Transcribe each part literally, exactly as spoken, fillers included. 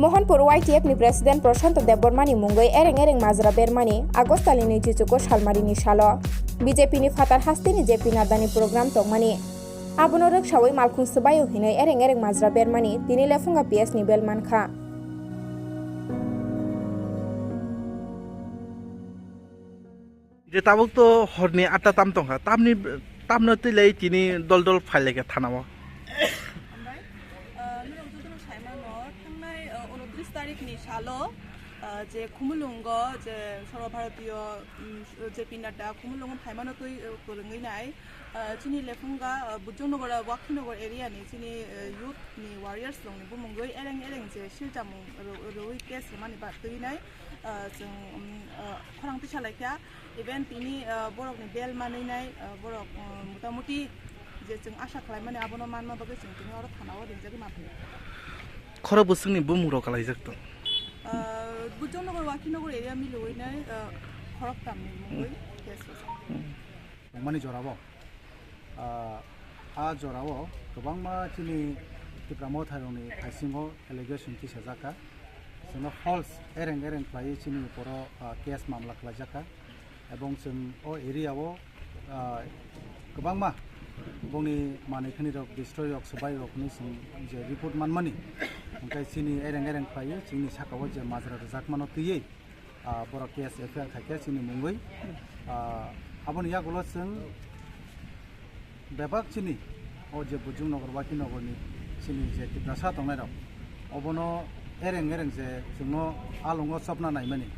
Mohanpur Y T F ni President Prashanto Debbarma ni mungwi ereng ereng majra bermani August talini chichuko salmarini salo B J P ni phatar hasteni J P Nadda ni program tongmani. Abono rwksawi malkhung swbaio hinwi ereng ereng majra bermani tini lephunga P S ni bel mankha. Je tabuk to horni atta tam tongkha, tamni, tamno twi lai tini dol dol phai laikha thanao. Hambai, ah, norok jotono sai mano, thangnai, ah, unotris tarikh ni salo, ah, je Khumulwngo, je Sarva Bharatiyo, um, J P Nadda Khumulwngo phaimano twi, ah, kwrwngwi nai, ah, chini lephunga, ah, Bujongnagar, ah, Wakhinagar area ni chini, ah, youth ni warriors rokni bumungwi ereng ereng je siljamung ro-, rwui case rwmani ba twi nai, ah, chwng, um, ah, khorang tisa laikha. Even tini, ah, borokni bel manwi nai, ah, borok, ah, motamuti je chwng asha khlaimani abono manma bagwi chwng tini oro thanao ringjagwi ma phai. Khorok bwswkni bumung rok kalaijak tong? Ah, Bujongnagar Wakhinagar area miliwi nai, ah, khorok tamni mungwi case rwjak. Tongmani jorao, ah, a jorao kwbangma chini Tipra Motharokni thaisingo allegation tisajak kha. Chwngno false ereng ereng khlaiwi chini uporo, ah, case mamla khlaijak kha. Ebong chwng o area o, ah, kwbangma bongni manwi khani rok destroy rok swbai rok hwnwi chwng je report manmani, hwnkhe chini ereng ereng khlaiwi chini saka o je majra rwjakmano twiwi, ah, borok case F I R khaikhe chini mungwi, ah, aboni yagulo chwng bebak chini o je Bujongnagar Wakhinagarni chini je Tiprasa tongnairok, obono ereng ereng je chwngno alongo chopna naimani.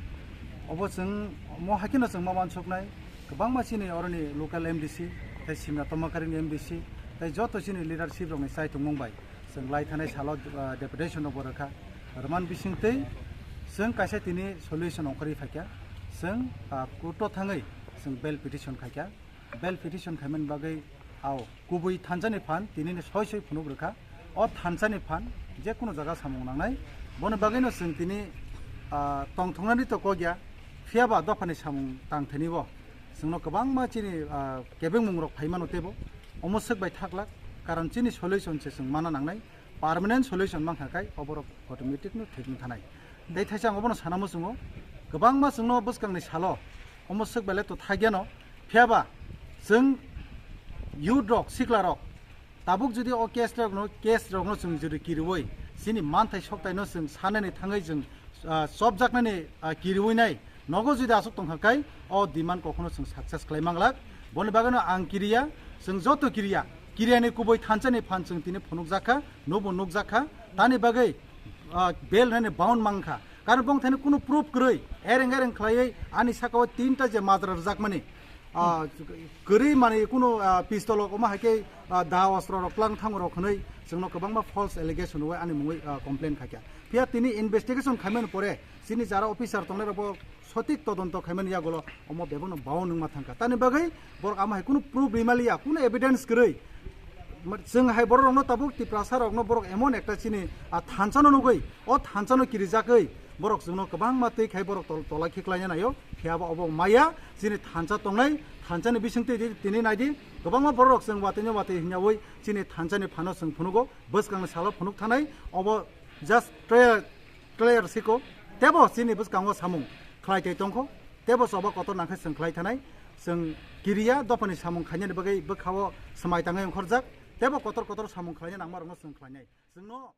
Obo chwng mo haikhe no chwng ma mansuknai, kwbangma chini oroni local M D C, tei Simna Tomakarini M D C, tei joto chini leadership rokni chai tongmung bai chwng lai thanai salo, ah, deputation rokbo rwkha. Rwman bisingtwi chwng kaisa tini solution ongkhorwi phaikha, chwng, ah, court o thangwi chwng bail petition khaikha. Bail petition khaimani bagwi ao kubui thansani phan tinini soi soi phunuk rwkha. O thansani phan je kunu jaga samung nangnai, boni bagwino chwng tini, ah, tongthoknani to kok ya, phiyaba dophani samung tangthani bo chwngno kwbangma chini, ah, kebengmung rok phaimano teibo omo swk bai thaklak, karon chini solution se chwng mana nangnai. Permanent solution mankha kai oborok automatic no thik wng thanai. Tei thaisa ang obono sana muchungo, kwbangma chwngno bwskangni salo omo swk belai to thaigeno, phiyaba chwng youth rok, sikla rok tabuk jodi o case rokno, case rokno chwng jodi kiriwi chini manthai soktaino chwng sanani thangwi chwng, ah, chopjaknani, ah, kiriwi nai, nogo jodi aswk tongkha kai o demand kokhono chwng success khlai manglak. Boni bagwino ang kiriya, chwng joto kiriya, kiriyani kubui thansani phan chwng tini phunukjakha, nobo nukjakha. Tani bagwi, ah, bail rani bound mankha. Karon bongthani kunu proof kwrwi, ereng ereng khlaiwi ani sakao tinta je majra rwjakmani, ah, kwrwi mani kunu, ah, pistol rok omo hai khe, ah, da ostro rok klang thango rok hwnwi chwngno kwbangma false allegation rwui ani mungwi, ah, complain khaikha. Phiya tini investigation khaimani pore chini jara officer tongnai rokbo sotik todonto khaimani yagulo omo bebakno bound wngma thangkha. Tani bagwi borok amo hai kunu proof rimaliya, kunu evidence kwrwi. Ma-, chwng hai borok rokno tabuk Tiprasa rokno borok emon ekta chini, ah, thansa no nugwi, o thansa no kirijagwi borok chwngno kwbangma twi khai borok tol-, tola khiklaina naio. Phiya ba obo maya chini thansa tongnai, thansa ni bisingtwi di-, tini nai di, kwbangma borok rok chwng watwi no watwi hinyawi chini thansa ni phano chwng phunugo, bwskang ni salo phunuk thanai, obo just trial, trial siko, tebo chini bwskango samung khlai tei tongkho, tebo choba kotor nangkhe chwng khlai thanai, chwng kiriya dophani samung khainani bagwi bwkhao swmai tangwi ongkhorjak, tebo kotor kotor samung khlaina nangma rokno chwng khlainai. Chwngno